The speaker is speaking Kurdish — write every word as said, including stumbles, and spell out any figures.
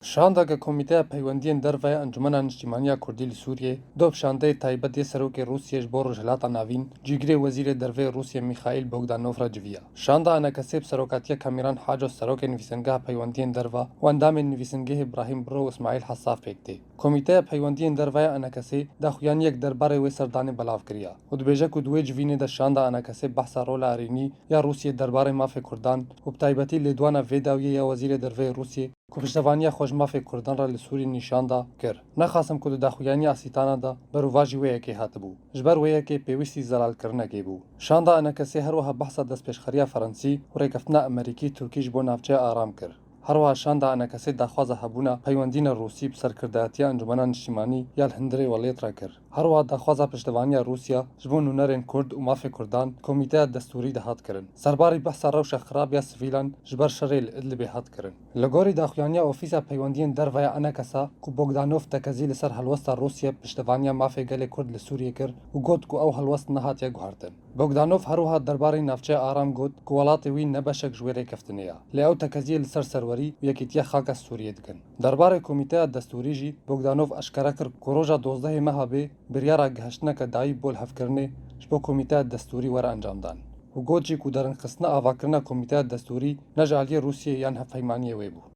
Şanda ke Komîteya Peywendiyên Derve ya Encûmena Niştîmaniya Kurdî li Sûriyê, doh bi şandeyê taybet yê Serokê Rûsiyê ji bo Rojhilata Navîn, cîgirê Wezîrê Derve yê Rûsiyê Mîxaîl Bogdanov re civiya. Şanda ENKSê bi serokatiya Kamîran Haco, serokê Nivîsingeha Peywendiyên Derve, û endamên Nivîsingehê Brahîm Bro û Îsmaîl Hesaf pêk tê. Komîteya Peywendiyên Derve ya ENKSê daxuyaniyek derbarê wê serdanê belav kiriya û dibêje ku di wê civînê de şanda ENKSê behsa rola erênî ya Rûsiyê derbarê mafê Kurdan û bi taybetî lêdwana vê dawiyê ya Wezîrê Derve yê Rûsiyê ku piştevaniya xwe ji mafê Kurdan re li Sûrî nîşan da, kir. Nexasim ku di daxuyanî asîtana de berovajî wê yekê hatibû. Ji ber wê yekê pêwîstî zelalkirinekê bû. Şanda ENKSê her wiha behsa destpêşxeriya Ferensî û rêkeftina Emerîkî-Tirkî ji bo navçeya aram kir. Her wiha şanda ENKSê daxwaza hebûna peywendîna Rûsî bi serkirdayetiya Encûmena Niştîmanî ya li hundirê welêt re kir. Her wiha daxwaza piştevaniya Rûsya ji bo nûnerên Kurd û mafê Kurdan Komîteya Destûrî de hat kirin. Serbarî behsa rewşa xirab ya sivîlan ji ber şerê li Idlibê hat kirin. Li gorî daxuyaniya Ofîsa Peywendiyên Derve ya ENKSA ku Bogdanov tekezî li ser helwesta Rûsya piştevaniya mafê gelê Kurd li Sûriyê kir û got ku ew helwest nehatiye guhertin. Bogdanov her wiha derbarê navçeya aram got ku welatê wî ne beşek ji wê rêkeftinê ye, lê ew tekeziyê li ser serwerî û yekîtiya xaka Sûriyê dikin. Derbarê Komîteya Destûrî jî Bogdanov eşkere kir ku roja dozdehê meha bê biryara gihiştineke dayî bo lihevkirinê ji bo Komîteya Destûrî were encamdan û got jî ku derinxistina avakirina Komîteya Destûrî ne ji aliyê Rûsiyê yan hevpeymaniyê wê bû.